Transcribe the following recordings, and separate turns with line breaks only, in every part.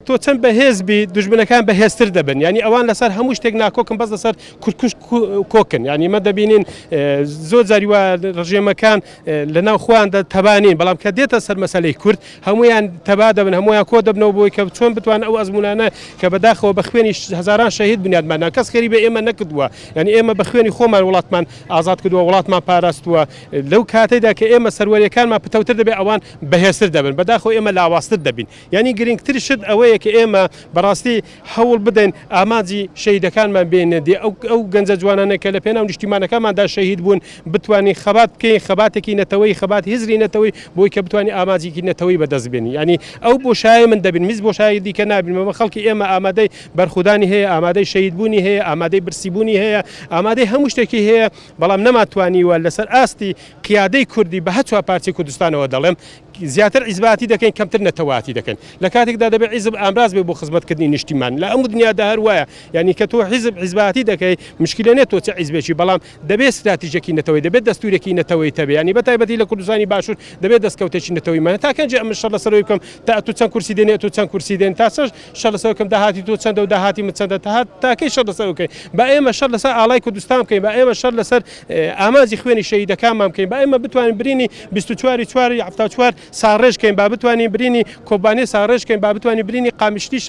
تۆ چەند بەهێز بی دوژمنەکان بەهێزتر دەبن یانی ئەوان لەسەر هەموو شتێک ناکۆکن بەس لەسەر کوردکوش کۆکن یانی مە دەبینین زۆر جاری وا ڕژێمەکان لەناو خۆیاندا تەبانین بەڵام کە دێتە سەر مەسەلەی کورد هەمویان تەبا دەبن هەمویان کۆ دەبنەوە بۆی کە چۆن بتوان ئەو ئەزمونانە کە بەداخەوە بە خوێنی هەزاران شەهید بنیادمان نا کەس خێری بە ئێمە نەکردووە یعنی ئێمە بە خوێنی خۆمان وڵاتمان ئازاد کردووە وڵاتمان پاراستووە لەو کاتێدا کە ئێمە سەروەریەکانمان پتەوتر دەبێت ئەوان بەهێزتر دەبن بەداخەوە ئێمە لاوازتر دەبین یانی گرنگتر شت ئەوەیە کە ئێمە بەڕاستی هەوڵ بدەین ئامانجی شەهیدەکانمان بێنە دی ئەو ئەو گەنجە جوانانە کە لە پێناو نیشتیمانەکەماندا شەهید بوون بتوانین خەبات بکەین خەباتێکی نەتەوەی خەبات هزری نەتەوەی بۆی کە بتوانین ئامانجێکی نەتەوەی بەدەست بێنین یانی ئەو بۆشایە من دەبینم هیچ بۆشایەکی دیکە نابینم ئەمە خەڵکی ئێمە ئامادەی بەرخودانی هەیە ئامادەی شەهیدبوونی هەیە ئامادەی برسیبوونی هەیە ئامادەی هەموو شتێکی هەیە بەڵام نەماتوانیوە لەسەر ئاستی قیادەی کوردی بە هەر چوار پارچەی کوردستانەوە دەڵێم زیاتر عیزباتی دەکەین کەمتر نەتەوایەتی دەکەین لە کاتێکدا دەبێت حیزب ئامراز بێت بۆ خزمەتکردنی نیشتیمان لە هەموو دنیادا هەر وایە یعنی کە تۆ حیزب حیزباتی دەکەی مشکلە نیە تۆ چ حیزبێکی بەڵام دەبێت ستراتیژێکی نەتەوەی دەبێت دەستورێکی نەتەوەی تەبێ یعنی بە تایبەتی لە کوردستانی باشوور دەبێت دەستکەوتێکی نەتەوەیمان تا کەنجێ ئەمن شەڕ لەسەرەوەی بکەم تا ئەتوو چەند کورسی دێنێ ئەتوو چەند کورسی دێن تا چەند شەڕ لەسەر بکەم داهاتی تۆ چەندە و داهاتی من چەندە تا تاکەی شەڕ لەسەر بکەین با ئێمە شەڕ لەسەر ئاڵای کوردستان بکەین با ئێمە شەڕ لەسەر ئامانجی خوێنی شەهیدەکانمان بکەین با ئێمە بتوانین برینی 24 4 74 ساڕێژ کەین با بتوانین برینی کۆبانێ ساڕێژ کەین با بتوانین برینی قامیشلی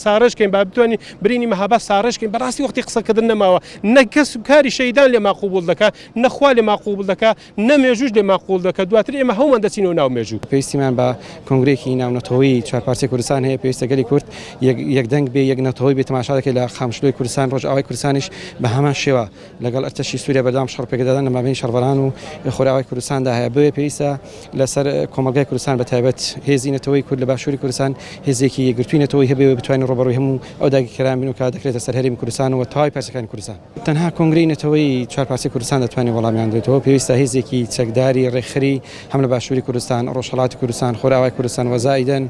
ساڕێژ کەین با بتوانین برینی مەهاباد ساڕێژ کەین بەڕاستی وەختی قسەکردن نەماوە نە کەس کاری شەهیدان لێمان قوبوڵ دەکا نە خوا لێمان قوبوڵ دەکا نە مێژووش لێمان قووڵ دەکات، دواتر ئێمە هەموومان دەچینەوە ناو مێژوو.
پێویستیمان بە کۆنگرەیەکی ناونەتەوەیی چوارپارچەی کوردستان هەیە، پێویستە گەلی کورد یەک دەنگ بێ، یەک نەتەوەی بێ، تەماشا دەکەی لە قامشلۆی کوردستان، ڕۆژئاوای کوردستانیش بە هەمان شێوە لەگەڵ ئەرتەشی سووریا بەردەوام شەڕ پێکدادان لە مابەینی شەڕڤانان و خۆرئاوای کوردستاندا هەیە، بۆیە پێویستە لەسەر کۆمەڵگای کوردستان بە تایبەت هێزی نەتەوەی کورد لە باشووری کوردستان هێزێکی یەکگرتووی نەتەوەی هەبێ و بتوانین ڕووبەڕووی هەموو ئەو داگیرکەران بین و کە دەکرێتە سەر هەرێمی کوردستان و تەواوی پارچەکانی کوردستان. تەنها کۆنگرەی نەتەوەیی چوارپارچەی کوردستان دەتوانێت وەڵامیان بدرێتەوە، پێویستە هێزێکی چەکداری ڕێکخەری هەم لە باشووری کوردستان، ڕۆژهەڵاتی کوردستان، خۆرئاوای کوردستان و زائیدەن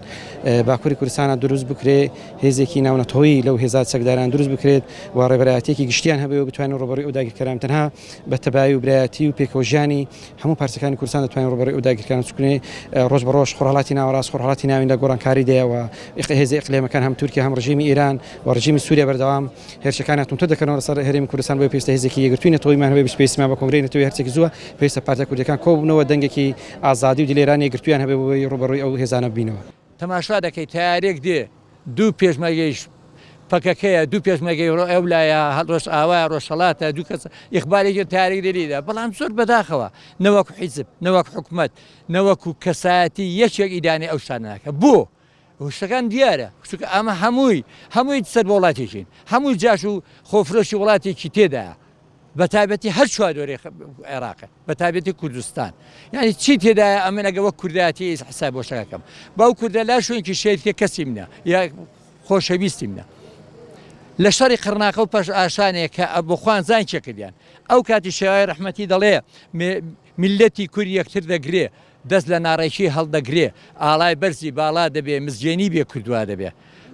باکووری کوردستانە دروست بکرێت، هێزێکی ناونەتەوەیی لەو هێزە چەکداران دروست بکرێت و ڕێبەرایەتییەکی گشتیان هەبێ و بتوانن ڕووبەڕووی ئەو داگیرکەران تەنها بە تەبایی و برایەتی و پێکەوەژیانی هەموو پارچەکانی کوردستان دەتوانین ڕووبەڕووی ئەو داگیرکەران چونکە ڕۆژ بە ڕۆژ خۆرهەڵاتی ناوەڕاست، خۆرهەڵاتی ناوین لە گۆڕانکاریدایە و هێزە ئیقلیمەکان هەم تورکیا هەم ڕژێمی ئێران و ڕژێمی سووریا بەردەوام هێرشەکانیان توندتر دەکەنەوە لەسەر هەرێمی کوردستان، بۆیە پێویستە هێزێکی یەکگرتووی نەتەوەییمان هەبێت، پێویستمان بە کۆنگرەی نەتەوەیی هەرچێکی زووە، پێویستە پارتە کوردییەکان کۆببنەوە، دەنگێکی ئازادی و دلێرانە یەکگرتوویان هەبێت بۆ ئەوەی ڕووبەڕووی ئەو هێزانە ببینەوە.
تەماشا دەکەی تەیارێک دێ دوو پێشمەرگەیش پەکەکەیە دوو پێشمەرگەی ئەو لایە ڕۆژئاوایە ڕۆژهەڵاتە دوو کەس ئیخبارێکی تەیارێک دێ لێیدا بەڵام زۆر بەداخەوە نەوەک حیزب نەوەک حکومەت نەوەکو کەسایەتی یەکێک ئیدانەی ئەو شتانە ناکە بۆ شتەکان دیارە چونکە ئەمە هەمووی هەمووی سەر بە وڵاتێکین هەمووی جاش و خۆفرۆشی وڵاتێکی تێدایە بە تایبەتی هەر چوار دەورەی عێراق بە تایبەتی کوردستان یعنی چی تێدایە ئەمن ئەگە وەک کوردایەتی حساب بۆ شتەکەم باو کوردە لا شوێنکی شەید کە کەسی منە یا خۆشەویستی منە لە شەڕی قڕناقە و پەش ئاشانێک کە بۆ خوان زان چێ کردیان ئەو کاتی شێوای ڕەحمەتی دەڵێ میلەتی کورد یەکتر دەگرێ دەست لە ناڕێکی هەڵدەگرێ، ئاڵای بەرزی باڵا دەبێ، مزگێنی بێ کورد وا دەبێ.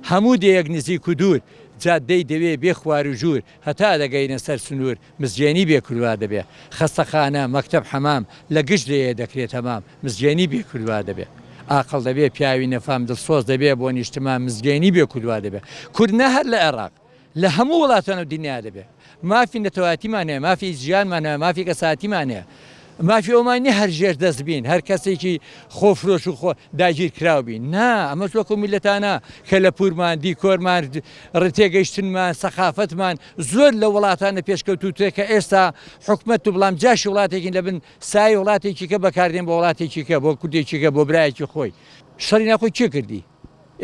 هەموو دێیەک نزیک و دوور، جاددەی دەوێ بێ خوار و ژوور، هەتا دەگەینە سەر سنوور، مزگێنی بێ کورد وا دەبێ. خەستەخانە، مەکتەب، حەمام، لە گشت دێیە دەکرێ تەمام، مزگێنی بێ کورد وا دەبێ. ئاقڵ دەبێ، پیاوی نەفام، دڵسۆز دەبێ بۆ نیشتمان، مزگێنی بێ کورد وا دەبێ. کورد نە هەر لە عێڕاق، لە هەموو وڵاتان و دنیا دەبێ مافی نەتەوایەتیمان هەیە، مافی ژیانمان هەیە، مافی کەسایەتیمان هەیە، مافی ئەومان نییە هەر ژێر دەست بین، هەر کەسێکی خۆفرۆش و خۆ داگیرکراو بین. نا، ئەمەش وەکو میللەتانە کە لە پوورمان، دیکۆرمان، تێگەیشتنمان، سەقافەتمان زۆر لە وڵاتانە پێشکەوتووترە کە ئێستا حکومەت و بڵام جاشی وڵاتێکین لە بن سایەی وڵاتێکی کە بەکاردێن بۆ وڵاتێکی کە، بۆ کوردێکی کە، بۆ برایەکی خۆی. شەڕی ناوخۆی کێ کردی؟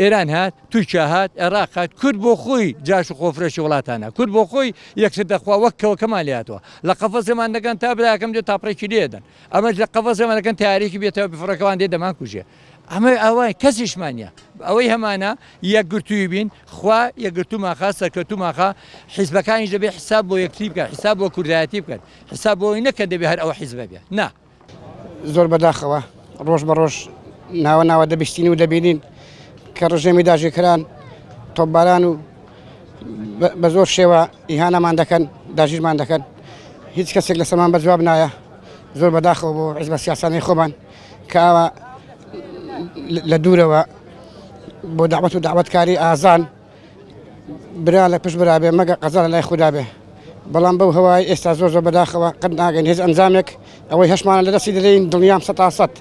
ئێران هات، تورکیا هات، عێراق هات، کورد بۆ خۆی جاش و خۆفرۆشی وڵاتانە، کورد بۆ خۆی یەکتر دەخوا وەک کەوەکەمان لێ هاتووە، لە قەفەزێمان دەکەن تا براکەم دێ تاپڕێکی لێ دەن، ئەمەش لە قەفەزێمان دەکەن تەیارێکی بێتەوە فڕۆکەوان دێ دەمانکوژێ. ئەمە ئەوە کەسیشمان نییە، ئەوەی هەمانە یەکگرتووی بین، خوا یەکگرتوومان خا، سەرکەوتوومان خا، حیزبەکانیش دەبێ حیساب بۆ یەکتری بکەن، حیساب بۆ کوردایەتی بکەن، حیساب بۆ ئەوەی نەکەن دەبێ هەر ئەوە حیزبە بێ، نا.
زۆر بەداخەوە ڕۆژ بە ڕۆژ ناوە ناوە دەبیستین و دەبینین کە ڕژێمی داگیرکەران تۆپباران و بە زۆر شێوە ئیهانەمان دەکەن داگیرمان دەکەن هیچ کەسێک لەسەرمان بە جواب نایە زۆر بەداخەوە بۆ حیزبە سیاسانەی خۆمان کە ئاوا لە دوورەوە. بۆ دەعوەت و دەعوەتکاری ئازان برا لە پشت برا بێ مەگە قەزا لە لای خودا بێ بەڵام بەو هەوای ئێستا زۆر زۆر بەداخەوە قەت ناگەین هیچ ئەنجامێک ئەوەی هەشمانە لە دەستی دەدەین دڵنیام سەتا سەد.